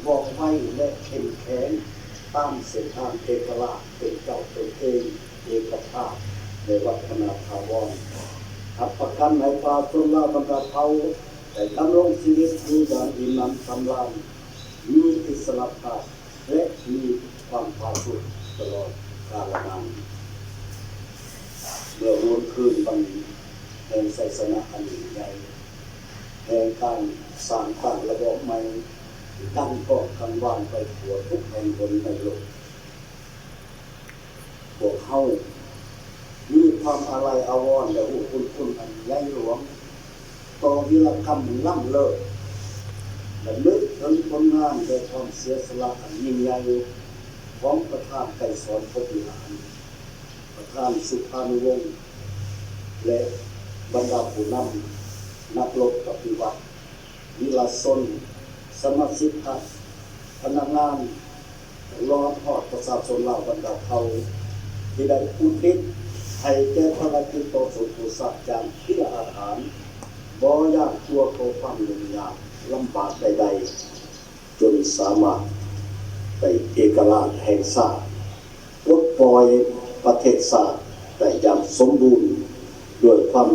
ວ່ອງໄວ ແລະ ເຂັ້ມແຂງ ຕາມເສັ້ນທາງເອກະລາດ ເປັນເຈົ້າຕົນເອງ, ເອກະພາບ ແລະ ວັດທະນະຖາວອນ. ຮັບປະກັນໃຫ້ປະຊາຊົນລາວບັນດາເຜົ່າ ໄດ້ດຳລົງຊີວິດຢູ່ຢ່າງອີ່ມໜຳສຳລານ, ມີອິດສະຫຼະພາບ ແລະ ມີຄວາມຜາສຸກຕະຫຼອດກາລະນານ. ເມື່ອຫວນຄືນວັນແຫ່ງໄຊຊະນະອັນຍິ່ງໃຫຍ່ ແຫ່ງການສ້າງຕັ້ງລະບອບໃໝ່ ທີ່ດັງກ້ອງກັງວານໄປທົ່ວທຸກແຫ່ງຫົນໃນໂລກ, ພວກເຮົາມີຄວາມອາໄລອາວອນ ແລະ ຮູ້ບຸນຄຸນອັນໃຫຍ່ຫຼວງ ຕໍ່ວິລະກຳລ້ຳເລີດ ລະນຶກເຖິງຜົນງານ ແລະ ຄວາມເສຍສະຫຼະອັນຍິ່ງໃຫຍ່ຂອງປະທານໄກສອນ ພົມວິຫານ, ປະທານສຸພານຸວົງ ແລະ ບັນດາຜູ້ນຳນັກລົບປະຕິວັດ, ວິລະຊົນ, ສະມາຊິກພັກ, ພະນັກງານ, ຕະຫຼອດຮອດປະຊາຊົນລາວບັນດາເຜົ່າ ທີ່ໄດ້ອຸທິດໃຫ້ແກ່ພາລະກິດຕໍ່ສູ້ເພື່ອຊາດຢ່າງເປັນອາຖານ, ບໍ່ຢ້ານກົວຕໍ່ຄວາມຫຍຸ້ງຍາກລຳບາກໃດໆ, ຈົນສາມາດໄດ້ເອກະລາດແຫ່ງຊາດ, ປົດປ່ອຍປະເທດຊາດໄດ້ຢ່າງສົມບູນ ດ້ວຍຄວາມ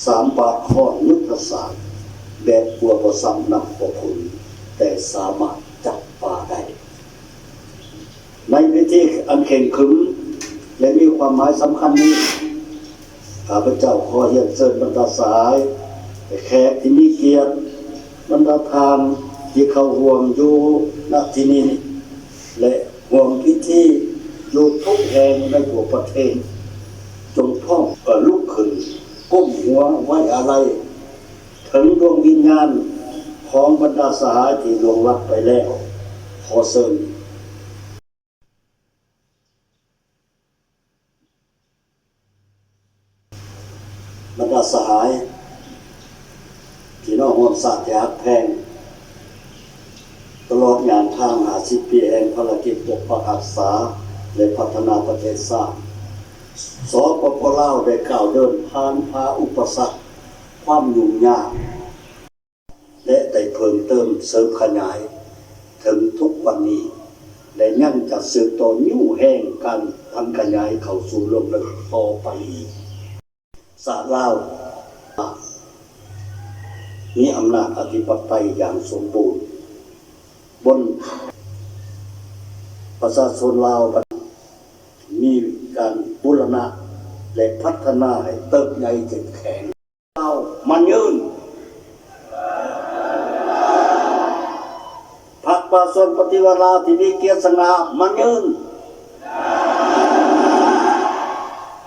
ສາມບາດຄ້ອນຍຸດທະສາດແບບບົວບໍ່ຊ້ຳນ້ຳບໍ່ຂຸ້ນ ແຕ່ສາມາດຈັບປາໄດ້. ໃນພິທີອັນເຄັ່ງຂຶມ ແລະ ມີຄວາມໝາຍສຳຄັນນີ້, ຂ້າພະເຈົ້າຂໍຮຽນເຊີນບັນດາສະຫາຍ ແລະ ແຂກທີ່ມີກຽດ, ບັນດາທ່ານທີ່ເຂົ້າຮ່ວມຢູ່ ນະ ທີ່ນີ້ ແລະ ຮ່ວມພິທີຢູ່ທຸກແຫ່ງໃນທົ່ວປະເທດ, ຈົ່ງພ້ອມລຸກຂຶ້ນກົ້ມຫົວໄວ້ອາໄລເຖິງດວງວິນຍານຂອງບັນດາສະຫາຍທີ່ລ່ວງລັບໄປແລ້ວ. ຂໍເຊີນ. ບັນດາສະຫາຍ, ພີ່ນ້ອງຮ່ວມຊາດທີ່ຮັກແພງ, ຕະຫຼອດຍາມທາງຫ້າສິບປີແຫ່ງພາລະກິດປົກປັກຮັກສາ ແລະ ພັດທະນາປະເທດຊາດ, ສປປ ລາວ ໄດ້ກ້າວເດີນຜ່ານຜ່າອຸປະສັກ, ຄວາມຫຍຸ້ງຍາກ ແລະ ໄດ້ເພີ່ມເຕີມເສີມຂະຫຍາຍເຖິງທຸກວັນນີ້ ແລະ ຍັງຈະສືບຕໍ່ຍູ້ແຮງການຜັນຂະຫຍາຍເຂົ້າສູ່ລວງເລິກຕໍ່ໄປອີກ. ຊາດລາວມີອຳນາດອະທິປະໄຕຢ່າງສົມບູນ, ບົນປະຊາຊົນລາວມີການບູລະນະ ແລະ ພັດທະນາໃຫ້ເຕີບໃຫຍ່ເຂັ້ມແຂງ. ລາວໝັ້ນຍືນ. ພັກປະຊາຊົນປະຕິວັດລາວທີ່ມີກຽດສະຫງ່າໝັ້ນຍືນ.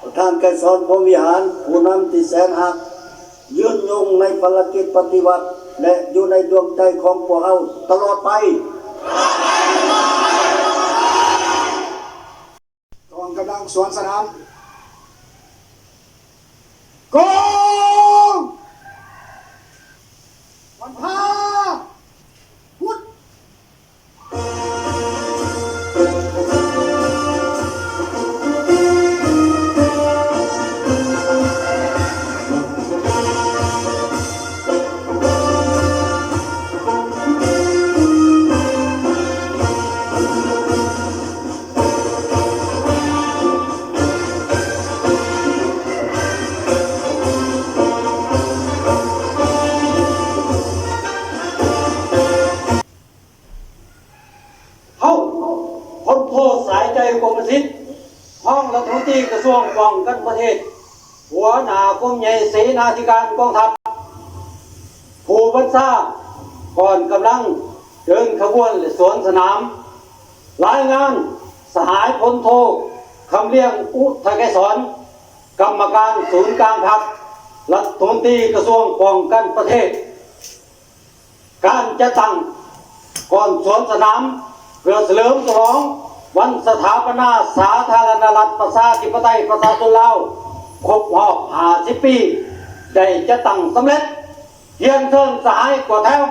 ປະທານໄກສອນ ພົມວິຫານ, ຜູ້ນຳທີ່ແສນຮັກ, ຍືນຍົງໃນພາລະກິດປະຕິວັດ ແລະ ຢູ່ໃນດວງໃຈຂອງພວກເຮົາຕະຫຼອດໄປ. ກອງກຳລັງສວນສະໜາມ ກອງ ວັນພາ ພຸດ. ເຮົາ ພົນໂທ ສາຍໃຈ ກົມປະສິດ ຮອງລັດຖະມົນຕີກະຊວງປ້ອງກັນປະເທດ, ຫົວໜ້າກົມໃຫຍ່ເສນາທິການກອງທັບ, ຜູ້ບັນຊາກອນກຳລັງເດີນຂະບວນ ແລະ ສວນສະໜາມ. ລາຍງານ ສະຫາຍ ພົນໂທ ຄຳລຽງ ອຸທະໄກສອນ, ກຳມະການສູນກາງພັກ, ລັດຖະມົນຕີກະຊວງປ້ອງກັນປະເທດ. ການຈັດຕັ້ງກອງສວນສະໜາມ ເພື່ອສະເຫຼີມສະຫຼອງວັນສະຖາປະນາສາທາລະນະລັດ ປະຊາທິປະໄຕ ປະຊາຊົນລາວ ຄົບຮອບຫ້າສິບປີ ໄດ້ຈັດຕັ້ງສຳເລັດ. ຮຽນເຊີນສະຫາຍກວດແຖວ.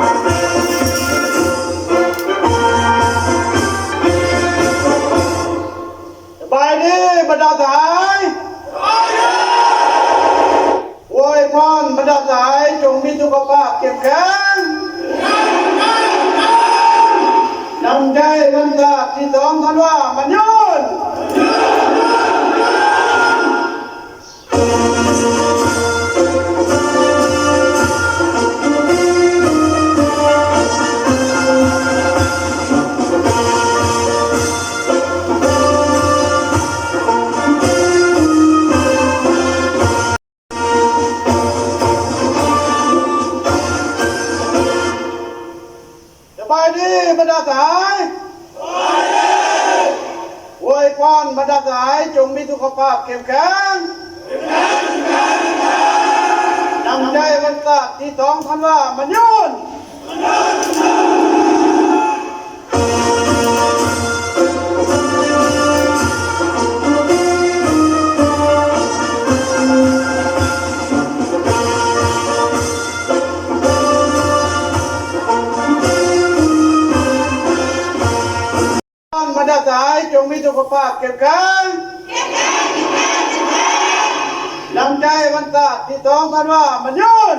ເ ເຂັ້ມແຂງ ນຳໃຈວັນຊາດທີສອງທັນວາ ໝັ້ນຍືນ. ສະບາຍດີບັນດາສະຫາຍ. ອວຍພອນບັນດາສະຫາຍ ຈົ່ງມີສຸຂະພາບເຂັ້ມແຂງ ນຳໃຈວັນຊາດທີສອງທັນວາ ໝັ້ນຍືນ. ບັນດາສະຫາຍ ຈົ່ງມີສຸຂະພາບເຂັ້ມແຂງ ນຳໃຈວັນຊາດທີສອງທັນວາ ໝັ້ນຍືນ.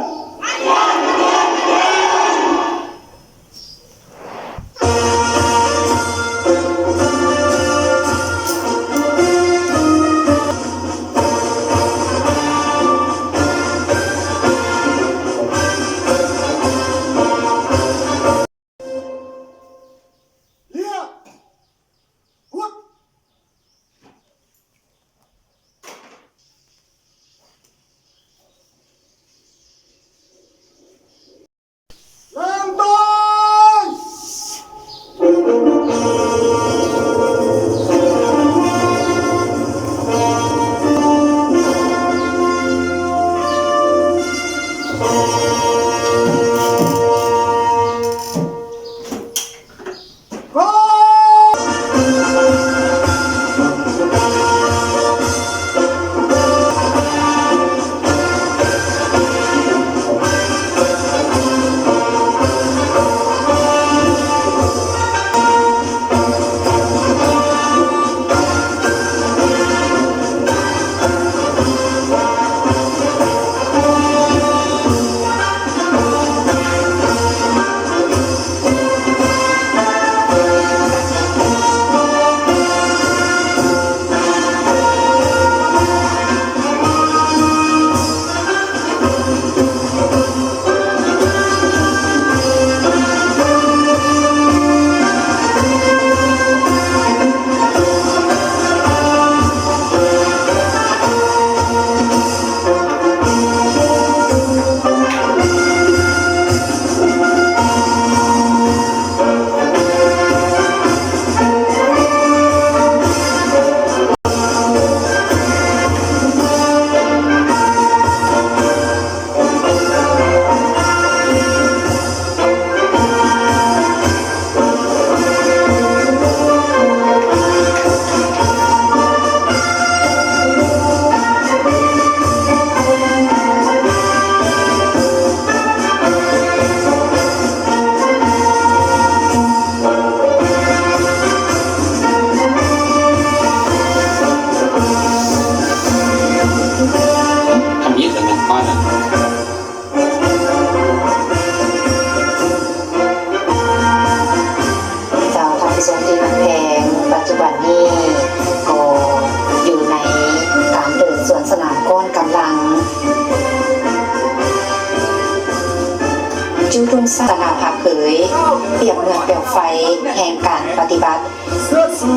ທຳອິດແລ້ວແມ່ນ ເຈົ້າ ທ່ານຜູ້ຊົມທີ່ຮັກແພງ, ປັດຈຸບັນນີ້ກໍຢູ່ໃນການເດີນສວນສະໜາມກ້ອນກຳລັງ. ຈຸດຮຸ່ງສາທາລະນະພາບເຜີຍ ປຽບເໝືອນເປວໄຟແຫ່ງການປະຕິວັດ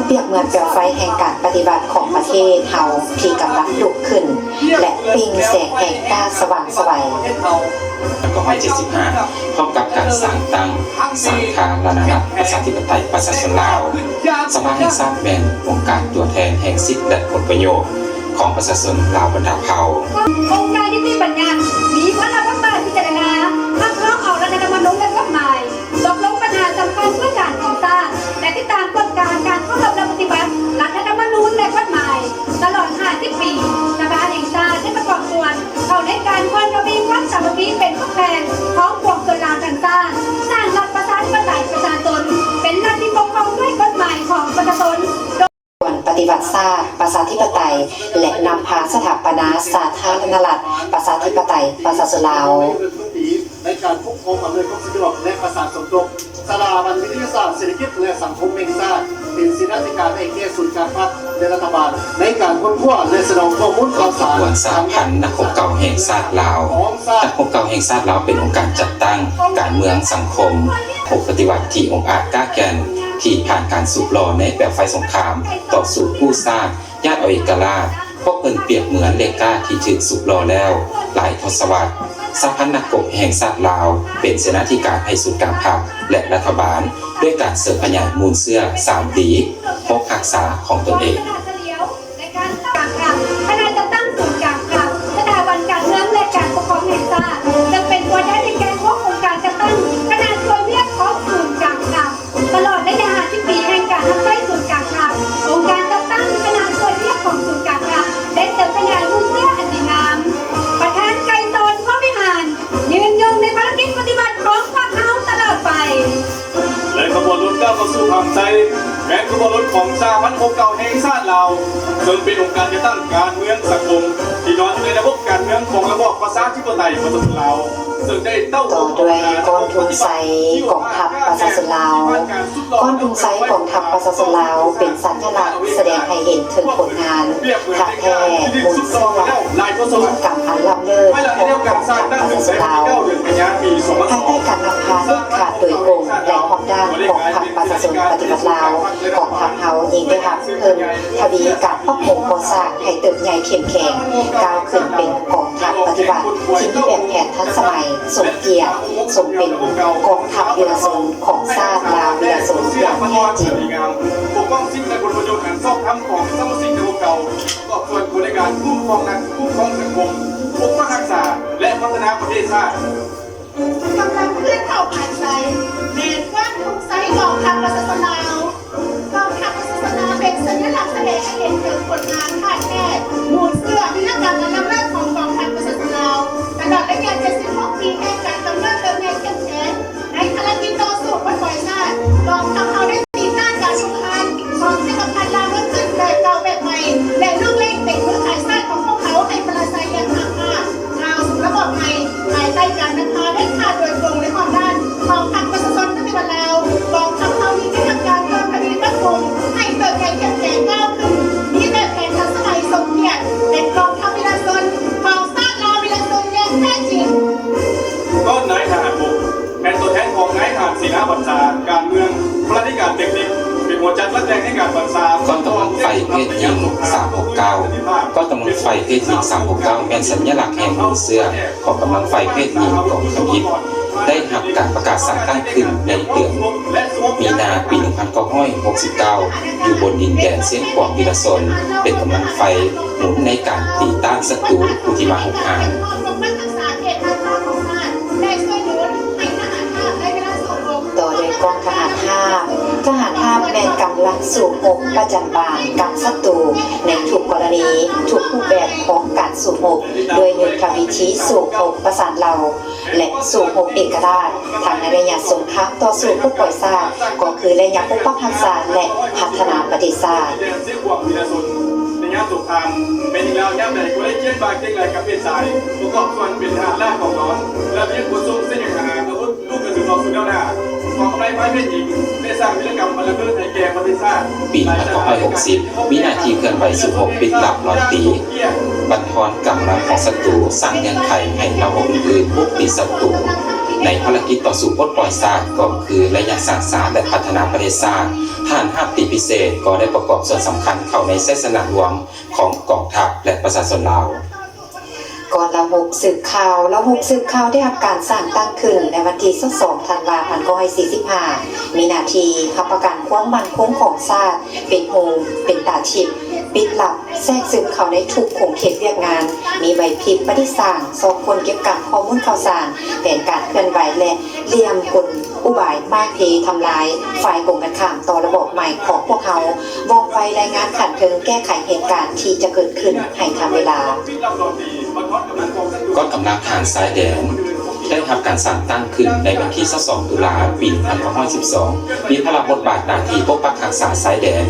ປຽບເໝືອນເປວໄຟແຫ່ງການປະຕິວັດຂອງປະເທດເຮົາທີ່ກຳລັງລຸກຂຶ້ນ ແລະ ເປັ່ງແສງແຫ່ງການສະຫວ່າງໄສວ. ແລ້ວກໍຮ້ອຍເຈັດສິບຫ້າ ພ້ອມກັບການສ້າງຕັ້ງສາທາລະນະລັດປະຊາທິປະໄຕປະຊາຊົນລາວ, ສະພາແຫ່ງຊາດແມ່ນອົງການຕົວແທນແຫ່ງສິດ ແລະ ຜົນປະໂຫຍດຂອງປະຊາຊົນລາວບັນດາເຜົ່າ. ອົງການນິຕິບັນຍັດມີພາລະບົດບາດພິຈາລະນາ ຮັບຮອງເອົາລັດຖະທຳມະນູນ ແລະ ກົດໝາຍ, ຕົກລົງບັນຫາສຳຄັນເພື່ອການແຫ່ງຊາດ ແລະ ຕິດຕາມກວດກາການເຄົາລົບ ແລະ ປະຕິບັດລັດຖະທຳມະນູນ ແລະ ກົດໝາຍ. ຕະຫຼອດຫ້າສິບປີ, ສະພາແຫ່ງຊາດໄດ້ປະກອບສ່ວນເຂົ້າໃນການເພີ່ມທະວີຄວາມສາມັກຄີເປັນພົກແຜ່ນຂອງປວງຊົນລາວທັງຊາດ, ສ້າງລັດປະຊາທິປະໄຕປະຊາຊົນ ເປັນລັດທີ່ປົກຄອງດ້ວຍກົດໝາຍຂອງປະຊາຊົນ. ປະຕິວັດຊາດປະຊາທິປະໄຕ ແລະ ນຳພາສະຖາປະນາສາທາລະນະລັດປະຊາທິປະໄຕປະຊາຊົນລາວ. ການປົກຄອງອຳນວຍຄວາມສະດວກ ແລະ ປະສານສົມທົບ, ສະຖາບັນວິທະຍາສາດເສດຖະກິດ ແລະ ສັງຄົມແຫ່ງຊາດ ເປັນເສນາທິການໃຫ້ແກ່ສູນກາງພັກ ແລະ ລັດຖະບານ ໃນການຄົ້ນຄວ້າ ແລະ ສະໜອງຂໍ້ມູນຂ່າວສານ. ຂະບວນສະຫະພັນນັກຮົບເກົ່າແຫ່ງຊາດລາວ. ນັກຮົບເກົ່າແຫ່ງຊາດລາວເປັນອົງການຈັດຕັ້ງການເມືອງສັງຄົມ ນັກຮົບປະຕິວັດທີ່ອົງອາດກ້າແກ່ນ ທີ່ຜ່ານການສູບຫຼໍ່ໃນເປວໄຟສົງຄາມ ຕໍ່ສູ້ກູ້ຊາດ ຢ້ານເອົາເອກະລາດ, ພວກເພິ່ນປຽບເໝືອນເຫຼັກກ້າທີ່ຖືກສູບຫຼໍ່ແລ້ວຫຼາຍທົດສະວັດ. ສະຫະພັນນັກຮົບແຫ່ງຊາດລາວ ເປັນເສນາທິການໃຫ້ສູນກາງພັກ ແລະ ລັດຖະບານ ດ້ວຍການເສີມຂະຫຍາຍມູນເຊື້ອສາມດີ ຫົກຮັກສາຂອງຕົນເອງ. ໃນການຕັ້ງກາງພັກ ຄະນະຈັດຕັ້ງສູນກາງພັກ ສະຖາບັນການເມືອງ ແລະ ການປົກຄອງແຫ່ງຊາດ ເຊິ່ງເປັນຫົວໃຈໃນການຄວບອົງການຈັດຕັ້ງຄະນະຊ່ວຍວຽກຂອງສູນກາງພັກ ຕະຫຼອດໄລຍະຫ້າສິບປີແຫ່ງການຮັບໃຊ້ສູນກາງພັກ, ອົງການຈັດຕັ້ງຄະນະຊ່ວຍວຽກຂອງສູນກາງພັກ ໄດ້ເສີມຂະຫຍາຍມູນເຊື້ອອັນດີງາມ. ປະທານໄກສອນ ພົມວິຫານ ຍືນຍົງໃນພາລະກິດປະຕິວັດຂອງພວກເຮົາຕະຫຼອດໄປ. ແລະ ຂະບວນລົດກ້າວເຂົ້າສູ່ພາກໃຕ້ ແມ່ນຂະບວນລົດຂອງສະຫະພັນນັກຮົບເກົ່າແຫ່ງຊາດລາວ ເຊິ່ງເປັນອົງການຈັດຕັ້ງການເມືອງສັງຄົມ ທີ່ນອນຢູ່ໃນລະບົບການເມືອງຂອງລະບອບປະຊາທິປະໄຕປະຊາຊົນລາວ ເຊິ່ງໄດ້ເຕົ້າ ຕໍ່ດ້ວຍກ້ອນທຸງໄຊກອງທັບປະຊາຊົນລາວ. ກ້ອນທຸງໄຊກອງທັບປະຊາຊົນລາວ ເປັນສັນຍະລັກສະແດງໃຫ້ເຫັນເຖິງຜົນງານທ່າແທ້ມູນເຊື້ອ ວຽກກຳອັນລ້ຳເລີດຂອງກອງທັບປະຊາຊົນລາວ. ພາຍໃຕ້ການນຳພາເດັດຂາດໂດຍກົງ ແລະ ຮອບດ້ານຂອງພັກປະຊາຊົນປະຕິວັດລາວ, ກອງທັບເຮົາຍິ່ງໄດ້ຮັບເພີ່ມທະວີການປັບປຸງກໍ່ສ້າງໃຫ້ເຕີບໃຫຍ່ເຂັ້ມແຂງ, ກ້າວຂຶ້ນເປັນກອງທັບປະຕິວັດທີ່ມີແບບແຜນທັນສະໄໝ, ສົມກຽດ, ສົມເປັນກອງທັບວິລະຊົນຂອງຊາດລາວວິລະຊົນຢ່າງແທ້ຈິງ. ປົກປ້ອງສິດ ແລະ ຜົນປະໂຫຍດອັນຊອບທຳຂອງສະມາຊິກໃນພວກເຂົາ ປະກອບສ່ວນຂອງລາຍການຄຸ້ມຄອງນັກ ຄຸ້ມຄອງສັງຄົມ, ປົກປັກຮັກສາ ແລະ ພັດທະນາປະເທດຊາດ. ກຳລັງເຄື່ອນເຂົ້າພາຍໃຕ້ ແມ່ນກ້ອນທຸງໄຊກອງທັບປະຊາຊົນລາວ. ກອງທັບປະຊາຊົນລາວເປັນສັນຍະລັກສະແດງໃຫ້ເຫັນເຖິງຜົນງານທ່າແທ້ມູນເຊື້ອ ວຽກກຳອັນລ້ຳເລີດຂອງກອງທັບປະຊາຊົນລາວ ຕະຫຼອດໄລຍະເຈັດສິບຫົກປີແຫ່ງການກຳເນີບເຕີບໃຫຍ່ເຂັ້ມແຂງ. ໃນພາລະກິດຕໍ່ສູ້ປົດປ່ອຍຊາດ, ກອງທັບເຮົາໄດ້ຕີຕ້ານການຮຸກຮານຂອງຈັກກະພັດລາວເມືອງຂຶ້ນແບບເກົ່າແບບໃໝ່ ແລະ ລຸກເລັ່ງເຕັງມືຂາຍຊາດຂອງພວກເຂົາໃຫ້ປະລາໄຊຢ່າງຫ້າມຫ້າມ ກ້າວສູ່ລະບອບໃໝ່ ພາຍໃຕ້ການນຳພາເດັດຂາດໂດຍກົງ ແລະ ຮອບດ້ານຂອງພັກປະຊາຊົນປະຕິວັດລາວ, ກອງທັບເຮົານີ້ໄດ້ຮັບການເພີ່ມທະວີປັບປຸງໃຫ້ເຕີບໃຫຍ່ເຂັ້ມແຂງກ້າວຂຶ້ນ, ມີແບບແຜນທັນສະໄໝສົມກຽດ, ເປັນກອງທັບວິລະຊົນຂອງຊາດລາວວິລະຊົນຢ່າງແທ້ຈິງ. ກ້ອນນາຍທະຫານບົກ ແມ່ນຕົວແທນຂອງນາຍທະຫານເສນາບັນຊາ, ການເມືອງ, ພະລາທິການເຕັກນິກ ເປັນຫົວຈັກຫຼັກແຫຼ່ງໃນການບັນຊາ. ກ້ອນກຳລັງໄຟເພດຍິງສາມຫົກເກົ້າ. ກ້ອນກຳລັງໄຟເພດຍິງສາມຫົກເກົ້າ ແມ່ນສັນຍະລັກແຫ່ງມູນເຊື້ອຂອງກຳລັງໄຟເພດຍິງກອງທຳອິດ ໄດ້ຮັບການປະກາດສ້າງຕັ້ງຂຶ້ນໃນເດືອນມີນາປີໜຶ່ງພັນເກົ້າຮ້ອຍຫົກສິບເກົ້າ ຢູ່ບົນດິນແດນຊຽງຂວາງວິລະຊົນ ເປັນກຳລັງໄຟໝູນໃນການຕີຕ້ານສັດຕູຜູ້ທີ່ມາຮຸກຮານ. ຕໍ່ດ້ວຍກອງທະຫານຮາບ. ທະຫານຮາບແມ່ນກຳລັງສູ້ຮົບປະຈັນບານກັບສັດຕູໃນທຸກກໍລະນີ, ທຸກຮູບແບບຂອງການສູ້ຮົບ, ດ້ວຍຍຸດທະວິທີສູ້ຮົບປະສານເຫຼົ່າ ແລະ ສູ້ຮົບເອກະລາດ, ທັງໃນໄລຍະສົງຄາມຕໍ່ສູ້ປົດປ່ອຍຊາດ, ກໍຄືໄລຍະປົກປັກຮັກສາ ແລະ ພັດທະນາປະເທດຊາດ. ໃນຍາມສົງຄາມ ແມ່ນຍິງລາວຍາມໃດກໍໄດ້ຄຽງບ່າຄຽງໄຫຼກັບເພດຊາຍ, ປະກອບສ່ວນເປັນທະຫານລາດກອງດອນ ລະວຽກຂົນສົ່ງເສຍຫຍັງຫາອາວຸດ ລູກກະສຸນອອກສູ່ແນວໜ້າ ກອງກຳລັງໄຟເພດຍິງ ໄດ້ສ້າງວິລະກຳອັນລະເມີດໃຫ້ແກ່ປະເທດຊາດ. ປີໜຶ່ງພັນເກົ້າຮ້ອຍຫົກສິບ ມີໜ້າທີ່ເຄື່ອນໄຫວສູ້ຮົບປິດລັບລອຍຕີ ບັນທອນກຳລັງຂອງສັດຕູ, ສ້າງເງື່ອນໄຂໃຫ້ລາວຮົບອື່ນໆບຸກຕີສັດຕູ. ໃນພາລະກິດຕໍ່ສູ້ປົດປ່ອຍຊາດ ກໍຄືໄລຍະສ້າງສາ ແລະ ພັດທະນາປະເທດຊາດ, ທະຫານຮາບຕີພິເສດກໍໄດ້ປະກອບສ່ວນສຳຄັນເຂົ້າໃນໄຊຊະນະລວມຂອງກອງທັບ ແລະ ປະຊາຊົນລາວ. ກອງລະຫົກສືບຂ່າວ. ລະຫົກສືບຂ່າວໄດ້ຮັບການສ້າງຕັ້ງຂຶ້ນໃນວັນທີຊາວສອງ ທັນວາ ພັນເກົ້າຮ້ອຍສີ່ສິບຫ້າ ມີໜ້າທີ່ຮັບປະກັນຄວາມໝັ້ນຄົງຂອງຊາດ, ເປັນຫູເປັນຕາທິບ, ປິດລັບ, ແຊກຊຶມເຂົ້າໃນທຸກຂົງເຂດວຽກງານ, ມີໃບພິມປະຕິສານ, ຊອກຄົ້ນເກັບກຳຂໍ້ມູນຂ່າວສານ, ແຜນການເຄື່ອນໄຫວ ແລະ ຫຼ່ຽມກົນອຸບາຍມ້າງເພທຳລາຍຝ່າຍກົງກັນຂ້າມຕໍ່ລະບອບໃໝ່ຂອງພວກເຮົາ, ວ່ອງໄວລາຍງານຂັ້ນເທິງແກ້ໄຂເຫດການທີ່ຈະເກີດຂຶ້ນໃຫ້ທັນເວລາ. ກອງກຳລັງທະຫານຊາຍແດນ ໄດ້ຮັບການສ້າງຕັ້ງຂຶ້ນໃນວັນທີຊາວສອງ ຕຸລາ ປີໜຶ່ງພັນເກົ້າຮ້ອຍສິບສອງ ມີພາລະບົດບາດໜ້າທີ່ປົກປັກຮັກສາຊາຍແດນ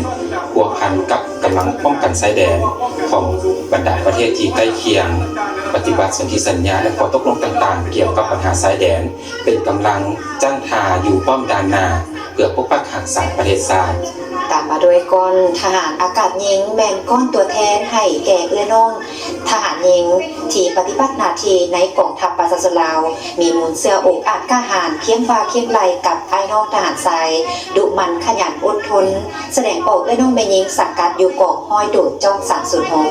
ພົວພັນກັບກຳລັງປ້ອງກັນຊາຍແດນຂອງບັນດາປະເທດທີ່ໃກ້ຄຽງ. ປະຕິບັດສົນທິສັນຍາ ແລະ ຂໍ້ຕົກລົງຕ່າງໆ ກ່ຽວກັບບັນຫາຊາຍແດນ, ເປັນກຳລັງຈັ້ງທ່າຢູ່ປ້ອມດ່ານໜ້າ ເພື່ອປົກປັກຮັກສາປະເທດຊາດ. ຕາມມາດ້ວຍກ້ອນທະຫານອາກາດຍິງ ແມ່ນກ້ອນຕົວແທນໃຫ້ແກ່ເອື້ອຍນ້ອງທະຫານຍິງ ທີ່ປະຕິບັດໜ້າທີ່ໃນກອງທັບປະຊາຊົນລາວ ມີມູນເຊື້ອອົງອາດກ້າຫານ, ເຄຽງບ່າຄຽງໄຫຼ່ກັບອ້າຍນ້ອງທະຫານຊາຍ, ດຸໝັ່ນຂະຫຍັນອົດທົນ, ສະແດງອອກເອື້ອຍນ້ອງແມ່ຍິງສັງກັດຢູ່ກອງຮ້ອຍໂດດຈ້ອງສາມສູນຫົກ.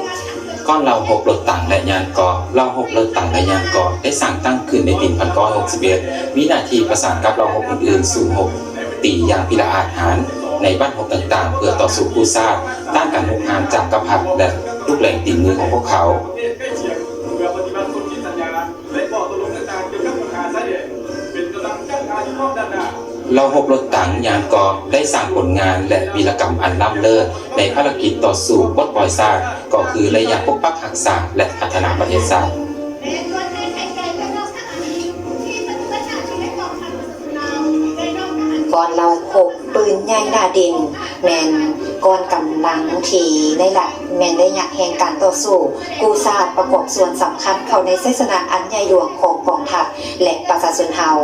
ກ່ອນເຫຼົ່າຮົບລົດຖັງ ແລະ ຍານເກາະ, ເຫຼົ່າຮົບລົດຖັງ ແລະ ຍານເກາະ ໄດ້ສ້າງຕັ້ງຂຶ້ນໃນປີໜຶ່ງພັນເກົ້າຮ້ອຍຫົກສິບເອັດ ມີໜ້າທີ່ປະສານກັບເຫຼົ່າຮົບອື່ນໆ ສູ້ຮົບຕີຢ່າງພິລະອາດຫານ ໃນບັ້ນຮົບຕ່າງໆ ເພື່ອຕໍ່ສູ້ກູ້ຊາດ ຕ້ານການຮຸກຮານຈາກກະພັກ ແລະ ລູກແຫຼງຕີນມືຂອງພວກເຂົາ. ເຫຼົ່າຮົບລົດຖັງ ຍານເກາະ ໄດ້ສ້າງຜົນງານ ແລະ ວີລະກຳອັນລ້ຳເລີດ ໃນພາລະກິດຕໍ່ສູ້ປົດປ່ອຍຊາດ ກໍຄືໄລຍະປົກປັກຮັກສາ ແລະ ພັດທະນາປະເທດຊາດ. ກ່ອນເຫຼົ່າຮົບ ປືນໃຫຍ່ໜ້າດິນ ແມ່ນກ້ອນກຳລັງທີ່ໄດ້ລະ ແມ່ນໄດ້ຍະແຫ່ງການຕໍ່ສູ້ກູ້ຊາດ ປະກອບສ່ວນສຳຄັນເຂົ້າໃນໄຊຊະນະອັນໃຫຍ່ຫຼວງຂອງກອງທັບ ແລະ ປະຊາຊົນເຮົາ.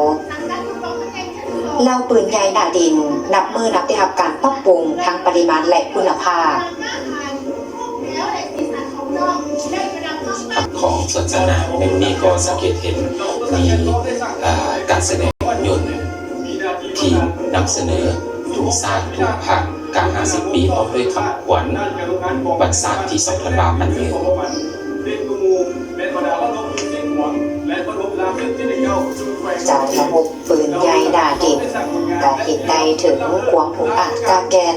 ເຫຼົ່າປືນໃຫຍ່ໜ້າດິນ ນັບມື້ນັບໄດ້ຮັບການປັບປຸງທັງປະລິມານ ແລະ ຄຸນນະພາບ. ຂອງສວນສະໜາມແຫ່ງນີ້ກໍສັງເກດເຫັນມີ ເອີ ການສະແດງຫຸ່ນຍົນທີ່ນຳສະເໜີທຸງຊາດ, ທຸງພັກ, ການຫ້າສິບປີ ພ້ອມດ້ວຍຄຳຂວັນວັນຊາດທີສອງທັນວາໝັ້ນຍືນ. ຈາກລະບົບ ປືນໃຫຍ່ໜ້າດິນ ກະເຫັນໄດ້ເຖິງຄວາມອົງອາດກ້າແກ່ນ.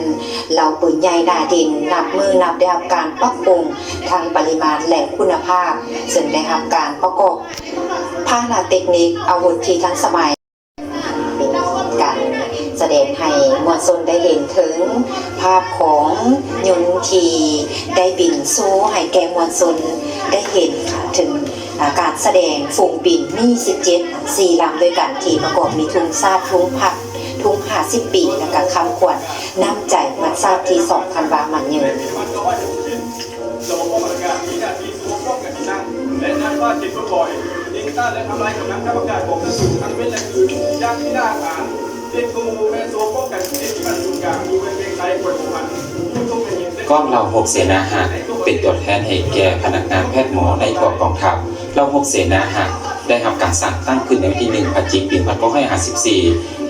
ເຫຼົ່າປືນໃຫຍ່ໜ້າດິນ ນັບມື້ນັບໄດ້ຮັບການປັບປຸງທັງປະລິມານ ແລະ ຄຸນນະພາບ, ເຊິ່ງໄດ້ຮັບການປະກອບພາຫະນະເຕັກນິກອາວຸດທີ່ທັນສະໄໝ, ເປັນການສະແດງໃຫ້ມວນຊົນໄດ້ເຫັນເຖິງພາບຂອງຍົນທີ່ໄດ້ບິນໂຊໃຫ້ແກ່ມວນຊົນໄດ້ເຫັນເຖິງ ອາ ການສະແດງຝູງບິນມີສິບເຈັດ ສີ່ລຳດ້ວຍກັນ ທີ່ປະກອບມີທຸງຊາດ, ທຸງພັກ, ທຸງຫ້າສິບປີ ແລະ ກະຄຳຂວັນນ້ຳໃຈວັນຊາດທີສອງທັນວາໝັ້ນຍືນ. ກ້ອນເຫຼົ່າຮົບເສນາຮັກ ເປັນຕົວແທນໃຫ້ແກ່ພະນັກງານແພດໝໍໃນທົ່ວກອງທັບ. ເຫຼົ່າຮົບເສນາຮັກ ໄດ້ຮັບການສ້າງຕັ້ງຂຶ້ນໃນວັນທີໜຶ່ງ ພະຈິກ ປີໜຶ່ງພັນເກົ້າຮ້ອຍຫ້າສິບສີ່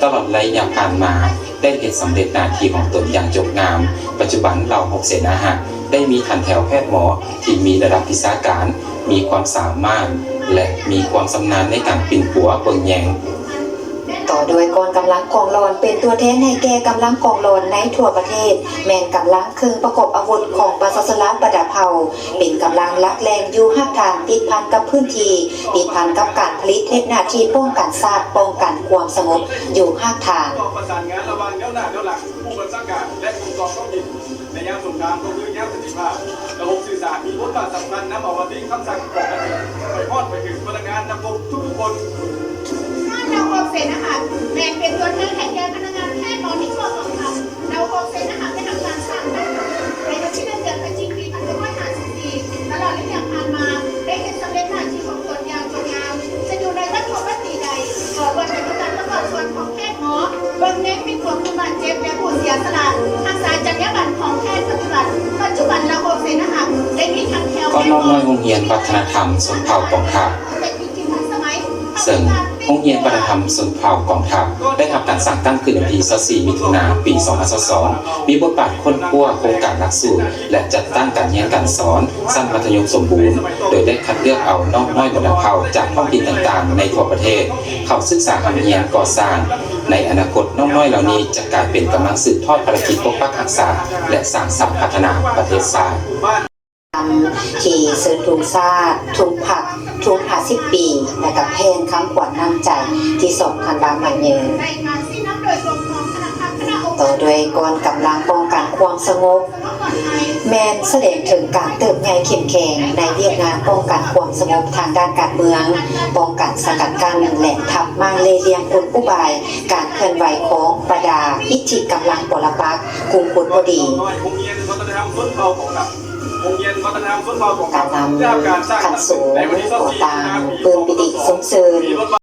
ຕະຫຼອດໄລຍະຜ່ານມາ ໄດ້ເຮັດສຳເລັດໜ້າທີ່ຂອງຕົນຢ່າງຈົບງາມ. ປັດຈຸບັນເຫຼົ່າຮົບເສນາຮັກ ໄດ້ມີຖັນແຖວແພດໝໍທີ່ມີລະດັບວິຊາການ, ມີຄວາມສາມາດ ແລະ ມີຄວາມຊຳນານໃນການປິ່ນປົວເບິ່ງແຍງ. ຕໍ່ດ້ວຍກອງກຳລັງກອງຫຼອນ ເປັນຕົວແທນໃຫ້ແກ່ກຳລັງກອງຫຼອນໃນທົ່ວປະເທດ, ແມ່ນກຳລັງເຄື່ອງປະກອບອາວຸດຂອງປະຊາຊົນລາວບັນດາເຜົ່າ, ເປັນກຳລັງຫຼັກແຫຼ່ງຢູ່ຮາກຖານ, ຕິດພັນກັບພື້ນທີ່, ຕິດພັນກັບການຜະລິດ, ເຮັດໜ້າທີ່ປ້ອງກັນຊາດ, ປ້ອງກັນຄວາມສະຫງົບຢູ່ຮາກຖານ. ກອງປະສານງານລະຫວ່າງແນວໜ້າແນວຫຼັງ, ຜູ້ບັນຊາການ ແລະ ອົງກອນທ້ອງຖິ່ນ ໃນຍາມສົງຄາມກໍຄືຍາມສັນຕິພາບ. ລະບົບສື່ສານມີບົດບາດສຳຄັນນຳເອົາມາຕິງຄຳສັ່ງຂອງອາທິດໄປຮອດໄປເຖິງພະນັກງານນັກຮົບທຸກໆຄົນ. ທ່ານເຫຼົ່າຮົບເສນາຮັກ ແມ່ນເປັນຕົວແທນໃຫ້ແກ່ພະນັກງານແພດໝໍໃນທົ່ວກອງທັບ. ເຫຼົ່າຮົບເສນາຮັກໄດ້ຮັບການສ້າງຕັ້ງຂຶ້ນໃນວັນທີໜຶ່ງ ເດືອນພະຈິກ ປີໜຶ່ງພັນເກົ້າຮ້ອຍຫ້າສິບສີ່. ຕະຫຼອດໄລຍະຜ່ານມາ ໄດ້ເຮັດສຳເລັດໜ້າທີ່ຂອງຕົນຢ່າງຈົບງາມ. ຈະຢູ່ໃນວັນຄົບວັນປີໃດ ກໍລ້ວນແຕ່ມີການປະກອບສ່ວນຂອງແພດໝໍ ເບິ່ງແຍງປິ່ນປົວຜູ້ບາດເຈັບ ແລະ ຜູ້ເສຍສະຫຼະ ຮັກສາຈັນຍາບັນຂອງແພດປະຕິບັດ. ປັດຈຸບັນລາວໂຮເຊນະຫັກ ໄດ້ມີທັງແຖວ ກໍນ້ອມນ້ອຍໂຮງຮຽນວັດທະນະທຳຊົນເຜົ່າກອງທັບ ເຊິ່ງໂຮງຮຽນວັດທະນະທຳຊົນເຜົ່າກອງທັບ ໄດ້ຮັບການສ້າງຕັ້ງຂຶ້ນໃນວັນທີຊາວສີ່ ມິຖຸນາ ປີສອງພັນຊາວສອງ ມີບົດບາດຄົ້ນຄວ້າໂຄງການຫຼັກສູດ ແລະ ຈັດຕັ້ງການຮຽນການສອນຊັ້ນມັດທະຍົມສົມບູນ, ໂດຍໄດ້ຄັດເລືອກເອົານ້ອງນ້ອຍບັນດາເຜົ່າຈາກທ້ອງຖິ່ນຕ່າງໆໃນທົ່ວປະເທດ ເຂົ້າສຶກສາຮ່ຳຮຽນກໍ່ສ້າງ. ໃນອະນາຄົດ, ນ້ອງນ້ອຍເຫຼົ່ານີ້ຈະກາຍເປັນກຳລັງສືບທອດພາລະກິດປົກປັກຮັກສາ ແລະ ສ້າງສັນພັດທະນາປະເທດຊາດ. ທີ່ເຊີນທຸງຊາດ, ທຸງພັກ, ທຸງຫ້າສິບປີ ແລະ ກະແຜ່ນຄຳຂວັນນ້ຳໃຈທີສອງທັນວາໝັ້ນຍືນ. ຕໍ່ດ້ວຍກອງກຳລັງປ້ອງກັນຄວາມສະຫງົບ ແມ່ນສະແດງເຖິງການເຕີບໃຫຍ່ເຂັ້ມແຂງໃນວຽກງານປ້ອງກັນຄວາມສະຫງົບທາງດ້ານການເມືອງ, ປ້ອງກັນສະກັດກັ້ນ ແລະ ທັບມ້າງເລ່ຫຼ່ຽມກົນອຸບາຍການເຄື່ອນໄຫວຂອງບັນດາອິດທິກຳລັງປໍລະປັກກຸ່ມຄົນບໍ່ດີ. ໂຮງຮຽນວັດທະນະທຳຊົນເຜົ່າກອງທັບ ໄດ້ຮັບການສ້າງ ຂັ້ນສູງ ໃນວັນທີຊາວສີ່ ມີນາ ປີສອງພັນຊາວສາມ ເພື່ອເປັນປີຕິສົມເສີນ